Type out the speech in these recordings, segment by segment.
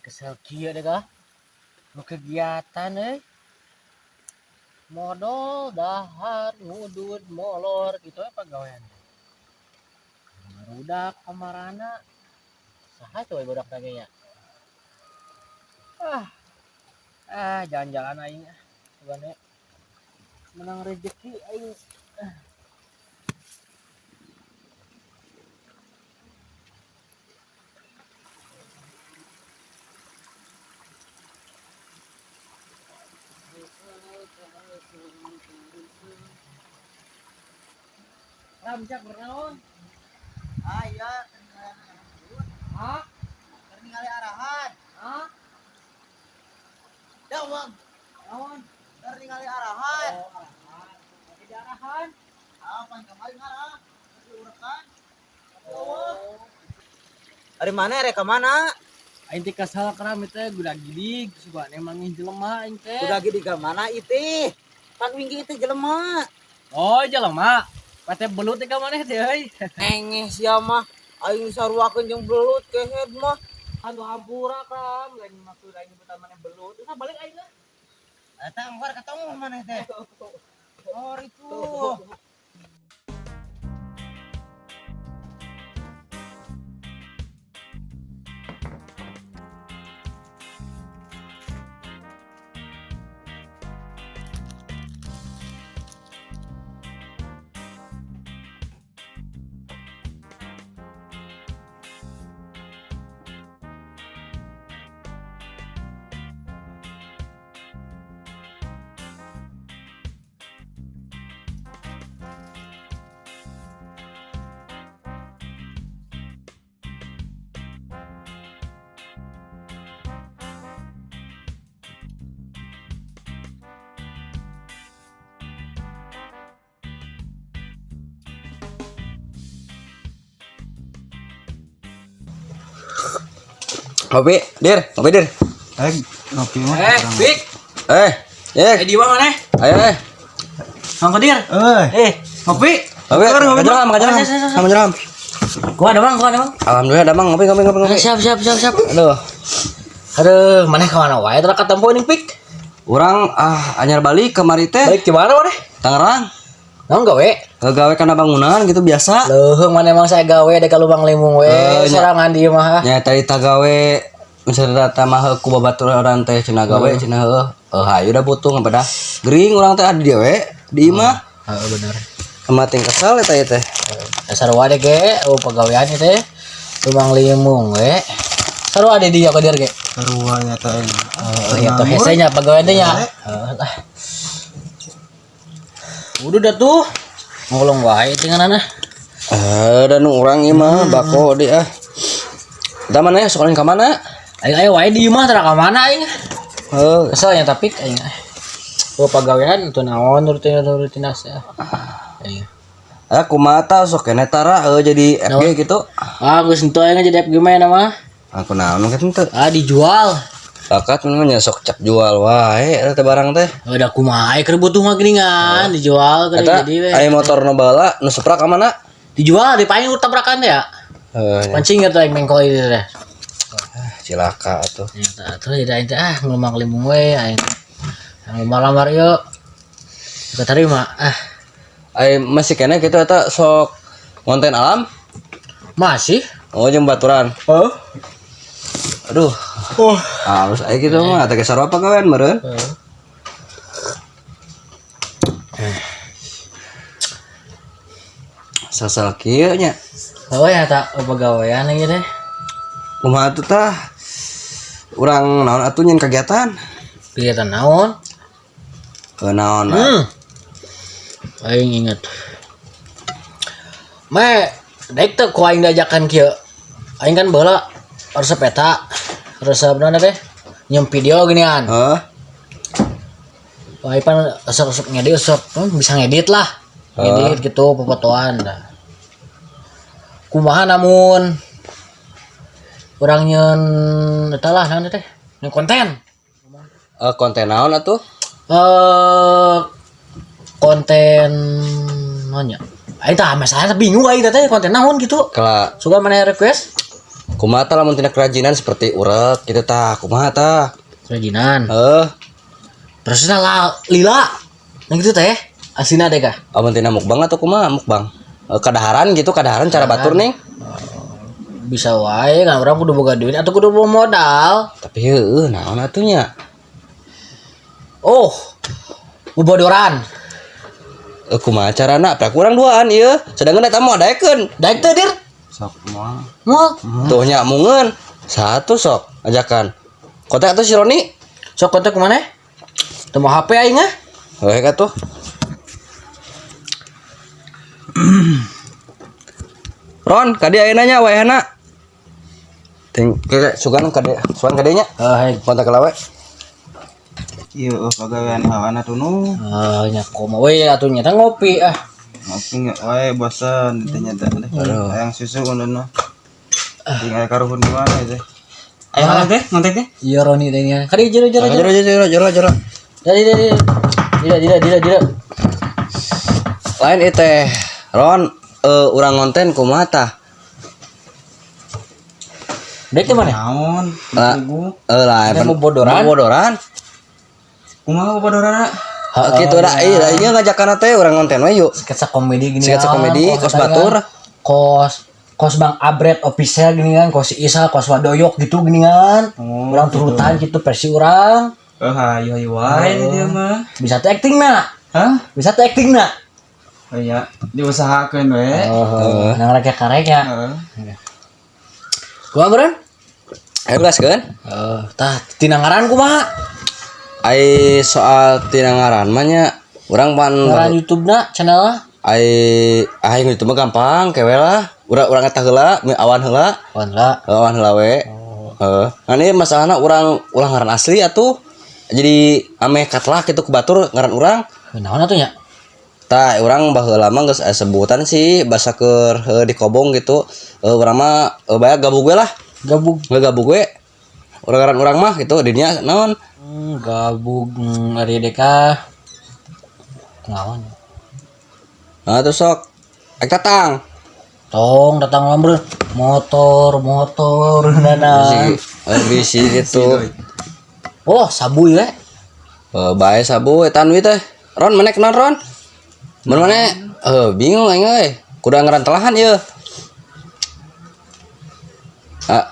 Kesel kieu deh kah. Nu kegiatan euy. Modol dahar ngudud molor gitu we pagawean. Barudak kamarana. Saha tuh budak teh nya? Ah. Ah, jalan-jalan aing ah. Sugane menang rezeki aing. Ah. Ramjak bernaon? Ah iya, Hah? keur ningali arahan. Hah? Dawang, Naon? keur ningali arahan. Oh, arahan. Lagi di arahan. Ah, pan kamari ngarah. Keur diurekan. Oh. Ari mana rek ka mana? Aing teh kesel kram teh gudag gidig sugane manggih jelema aing teh. Udah gede ka mana itu? Pan winggi itu jelema. Oh, jelema. Pate belut teh ka maneh teh euy. Engeh sia mah. Aing saruakeun jeung belut kehed mah. Aduh hampura kram, lain maksud aing nyebutan maneh belut. Terus balik aing lah. Eta anggar ketemu maneh teh. Oh itu. Ngopi, Dir, ngopi Dir. Eh, ngopi mah. Eh, Bik. Eh, eh, Eh di mana maneh? ayo, eh. Mang Kodir. Eh, Eh, ngopi. Ngopi, ngopi, ngopi, ngopi, ngopi. Gua ada Bang, gua ada Bang. Alhamdulillah ada Bang, ngopi, ngopi, ngopi, ngopi. Siap, siap, siap, siap. Aduh, Aduh, maneh ka mana wae tara katempo ning Pik. urang ah anyar balik kemari teh Balik di mana maneh? Tangerang. Naon gawe? Gawe kana bangunan gitu biasa. Leuheung mana emang saya gawe dek ka lubang limung we Eh, nya. sorangan di mah. Nya tadi tagawe misalnya data mah ku babatur orang teh cenah gawe cenah heuh. Eh hayu da butuh pada gering urang teh ada dia we di imah. Heeh bener. Kemating kesel eta ieu teh. Dasar wae deh ge, oh pagawean ieu teh. Lubang limung we. Sarua ade dia ka dir ge. sarua nya teh. Heeh, ya tuh hese nya pagawean teh nya. Heeh lah. Udah dah tuh. Ngolong wae tinggalana. Eh dan urang ieu mah bako di ah. Eta mana ya sekolah ka mana? Aing aya wae di imah tara ka mana aing. Heuh, Kesel nya tapi aing. Oh pagawean tuh naon rutin rutinitas ya. Aing. Ah, kumaha tah sok keneh tara jadi FG gitu. Ah, geus henteu aing jadi FG mah mah. Aku naon kan teu. Ah dijual. Bakat mah nya sok cap jual wae eta teh barang teh. Udah kumaha keur butuh mah geuningan dijual keur Eta jadi we. aya motor nu bala nu supra ka mana? Dijual di paling tabrakan teh ya. Heuh, nya. Pancing eta aing mengkol ieu teh. Cilaka atuh. Ya tah atuh jadi aing teh ah ngomong limbung we aing. Lamar-lamar yuk. Kita terima. Ah, Aya masih keneh kitu eta sok konten alam. masih. Oh jeung baturan. Oh. Aduh. Oh. Halus aya kitu mah teh sarua pagawean meureun. Sasal kieu nya. Oh ya tak pegawaian ieu teh. Kumaha atuh tah? Urang naon atuh nyeun kegiatan? Kegiatan naon? Ke naon? Aing inget. Me, dek teh ku aing diajakan kieu. Aing kan baheula resep eta. Resep naon teh? Nyem video ginian. Heuh. Wah, Ipan sok-sok ngedit sok bisa ngedit lah. Ngedit gitu popotoan dah. Kumaha namun urang nyeun eta lah naon teh? Nyeun konten. Eh, konten naon atuh? Eh, konten naon nya? Aing tah masalahnya bingung aing teh konten naon gitu. Kala Suka mana request? Kumaha tah lamun tina kerajinan seperti urek gitu tah, kumaha tah? Kerajinan. Heuh, Prosesnya lah lila. Nah gitu teh. Asina deh kah? Amun tina mukbang atau kumaha mukbang? Eh, kadaharan gitu, kadaharan cara batur nih. Bisa wae kan urang kudu boga duit atau kudu bawa modal. Tapi heueuh naon atuh nya? Oh, bobodoran. Eh, kumaha carana? Prak urang duaan ieu. Sedangkan eta mah daekeun. Daek teu dir? Sok moal. Moal. Tuh nya mungeun. Satu sok ajakan. Kontak atuh si Roni. Sok kontak kemana? Teu mau HP aing ah. Heuh atuh. Ron, kadi ayeuna nya wayahna. Ting ke sugan kade, sugan kade nya. Heuh, hei. Kontak lawe. Ieu eueuh pagawean awana tuh nu. Ah, nya komo we atuh nya teh ngopi ah. Ngopi nggak wae bosan teh nya teh. Hayang susu undana. Tinggal karuhun di mana teh. Ayo mana teh? Ngontek teh? Iya Roni teh nya. Kadi jero jero jero. Jero jero jero jero. Tidak tidak tidak tidak tidak tidak. Lain ieu teh. Ron, eh, urang konten kumaha tah? Daek teh mana? Naon? Lah, Tunggu. eh lah, Ada bobodoran? Bobodoran. Kumaha bodorana? Heh, kitu da ieu da ieu ngajakan teh urang konten we yuk. Sketsa komedi gini. Sketsa kan, komedi, kos batur. Kos kos Bang Abret official gini kan, kos Isa, kos Wadoyok gitu gini kan. Urang turutan gitu versi urang. Eh hayu hayu wae dia mah. Bisa tuh acting na. Hah? Bisa tuh acting na. Oh iya, diusahakeun we. Oh, nang rek kareknya. Heeh. Kumaha beureun? Ayo gaskeun. Eh, tah tina ngaran kumaha? Ai soal tina ngaran mah nya urang pan Ngaran YouTube-na, channel-na. Ai aing itu mah gampang kewe lah. Urang urang eta heula, awan heula. Wan lah. Awan heula we. Heeh. Nah ini masalahna urang ulah ngaran asli atuh. Jadi ameh katlak gitu ku batur ngaran urang. Naon atuh nya? Tah urang baheula mah geus aya sebutan sih basa keur heuh, di kobong gitu. Urang mah bae gabug we lah. Gabug. Nggak gabug we. Urang ngaran urang mah gitu dinya naon? Gabug ari deka. Naon? Nah terus sok ek datang. Tong datang lamber motor motor nana. Bisi, bisi gitu. Oh, sabu ya. Eh, bae sabu eta nu teh. Ron mana kenal Ron? Mun mana eh bingung aing euy. Kudu ngaran telahan ieu. Ah,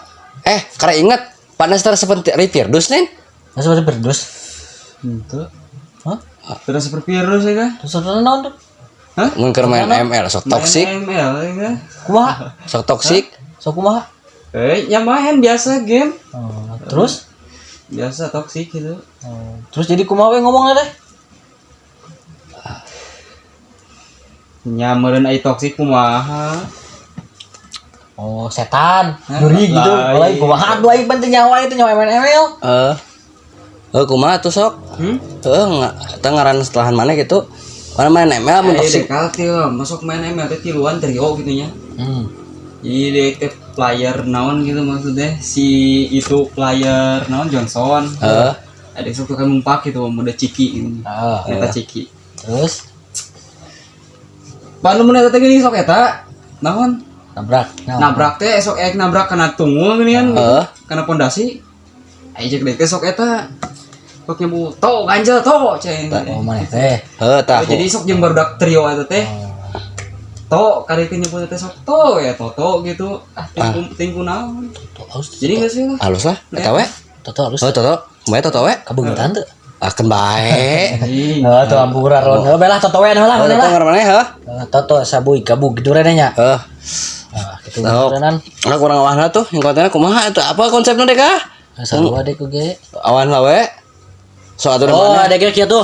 eh, kare inget panas ter seperti Ripirdus nih. Masa masih berdus. Henteu. Hah? Terus seperti virus ya kah? Terus terus naon tuh? Hah? Mun keur main ML sok toksik, Main ML ya kah? Kumaha? sok toksik. Sok kumaha? Eh, ya main biasa game. Oh, terus? Biasa toksik gitu. Oh, terus jadi kumaha we ngomongna teh? Nya meureun ai toksik kumaha? Oh, setan, juri gitu. Lain. Lain kumaha atuh aing penting nyawa itu nyawa ML. Eh. Eh kumaha tuh sok? Hmm? Heeh, eta ngaran setelahan mana gitu. Mana main ML mun Eh, toksik. dekal teh masuk main ML teh tiluan trio gitu nya. Jadi dia teh player naon gitu maksudnya si itu player naon Johnson. Heeh. Ada sok tukang numpak gitu muda ciki gitu. Ah, Eta ciki. terus Pan mun eta teh gini sok eta naon? nabrak. Naon? Nabrak teh sok ek nabrak kana tunggul gini kan. Heeh. Kana pondasi. Aya jeung teh sok eta sok nyebu to ganjel to ceng. Oh, maneh teh. Heeh tah. Jadi sok jeung barudak trio eta teh. To kari teh nyebut teh sok to ya toto gitu. Ah tingku naon. Toto halus. Jadi geus we lah. Halus lah eta we. Toto halus. Heuh toto, kumaha toto we? Kabeungeutan teu? Akan bae. Anjing. Heeh, tuh ampura ron. Heuh, belah toto we lah Oh, mana toto lah. ngaran maneh heuh? Eh, Toto sabuy gabug gitu rene nya. Heuh. Ah, gitu Sok. renan. Nah, kurang awan tuh yang kontennya kumaha itu apa konsepnya deh kah? Sarua deh ku ge. Awan lah we. So atuh Oh, mana? ada kieu tuh.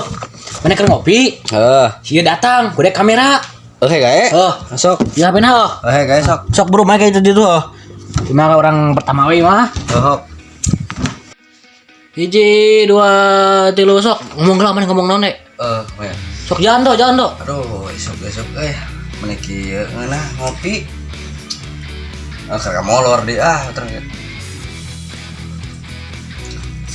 Mana keur ngopi? Heuh. Sieun datang, kudu kamera. Oke gae. Oh. Sok. Ya benar oh. Oke gae sok. Sok bro, make itu tuh. Oh. Cuma orang pertama we mah. Heuh. 1, 2, 3 sok. Ngomong lah mana ngomong naon dek. Eh, kumaha? Sok jalan do, jalan do. Aduh, isuk-isuk euy. Meni kieu ngeunah ngopi. Ah, kagak molor di ah terus.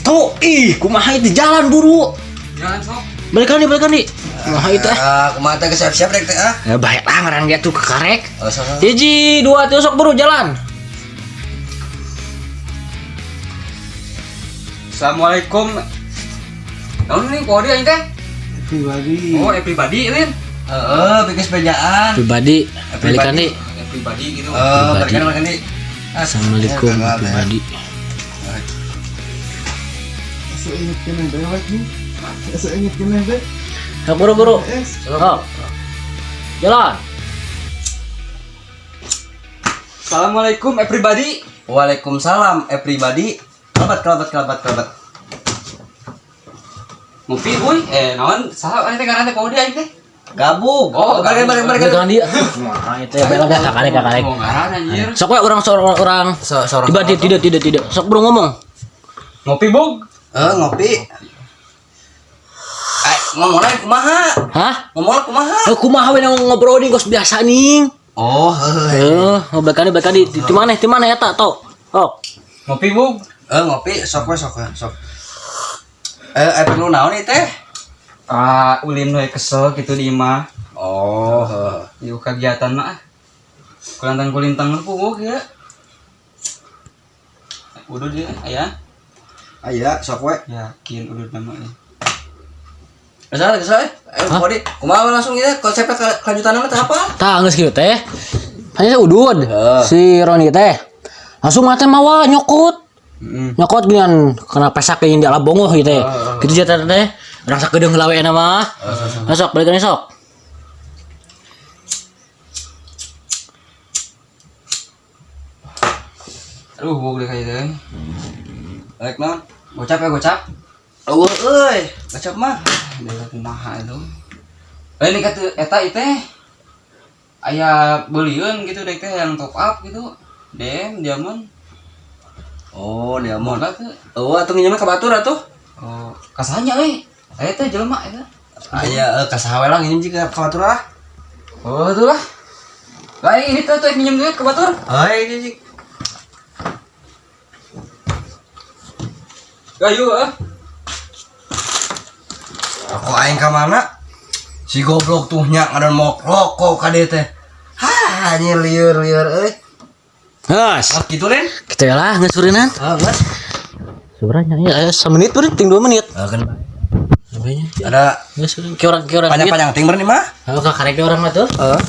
Tuh, ih, kumaha itu jalan buru. Jalan sok. Balikan nih, balikan nih. Kumaha itu ah. Ah, kumaha teh geus siap-siap rek teh ah. Ya baik lah ngaran ge tuh kekarek. Oh, sok, sok. 1, 2, 3 sok buru jalan. Assalamualaikum. Naon nih kode aing teh? Pribadi. Oh, pribadi lin. Heeh, bikin bejaan. Pribadi, balikan nih. Pribadi gitu. Eh, balikan balikan di. Assalamualaikum pribadi. Asa inget kena dewek nih. Asa inget kena deh. Sok buru buru. Es. Sok. Jalan. Assalamualaikum pribadi. Waalaikumsalam, pribadi. Kelabat kelabat kelabat kelabat. Ngopi euy. Naon saha aing teh ngaran teh kode aing teh? Gabung. Oh, balikan balikan balikan. Balikan dia. Kumaha itu ya bela kakarek kakarek. Oh, ngaran anjir. Sok we urang sorang orang. Sorang. Tiba tidak tidak tidak. Sok buru ngomong. Ngopi bog. Eh, ngopi. Eh, ngomongnya kumaha? Hah? Ngomongnya kumaha? Eh, kumaha we ngobrol nih gos biasa nih. Oh, heeh. Eh, balikan balikan di di mana di mana eta to? Oh. Ngopi bog. Eh, ngopi sok we sok we, sok. Eh, perlu naon ieu teh? Ah, ulin we kesel gitu di imah. Oh, heeh. Yuk kegiatan mah ah. Kulantang kulintang puguh ya. Udah dia aya. Aya, sok we. Yakin udah namanya. Kesal, kesal. Eh, kode kumaha langsung ieu konsepnya kelanjutanna teh apa? Tah geus kieu teh. Hanya udud si Roni teh. Langsung mah teh mawa nyokot. Nyokot ginian kena pesak yang di ala bongoh gitu teh. Gitu jatah teh. Urang sakedeung heula we mah. Nah, sok balikan sok. Aduh, bog deh kayaknya. Rek naon? Gocap ya gocap. Eueuh euy, gocap mah. Dari kumaha itu. Lain kata eta teh. Aya belian gitu deh teh yang top up gitu. DM diamond. Oh, diamond. Boga tuh. Eueuh atuh nginjeumna ka batur atuh. Oh, kasahnya euy. Aya teh jelema eta. Aya ka saha we lah nginjem ka batur lah. Oh, tuh lah. Lain ini tuh tuh minjem duit ke batur. Hei, jijik. Ayo ah. Aku aing ka mana? Si goblok tuh nya ngadon mau rokok ka dieu teh. Hah, anjir lieur-lieur euy. Geus. Ah, kitu Len. Kitu lah geus ureunan. Ah, geus. Sebenarnya ya semenit beureun ting 2 menit. Ah, kan Apanya? ada Geus ureunan. Ki orang panjang-panjang ting nih mah. Heuh, kakarek orang mah tuh. Heeh.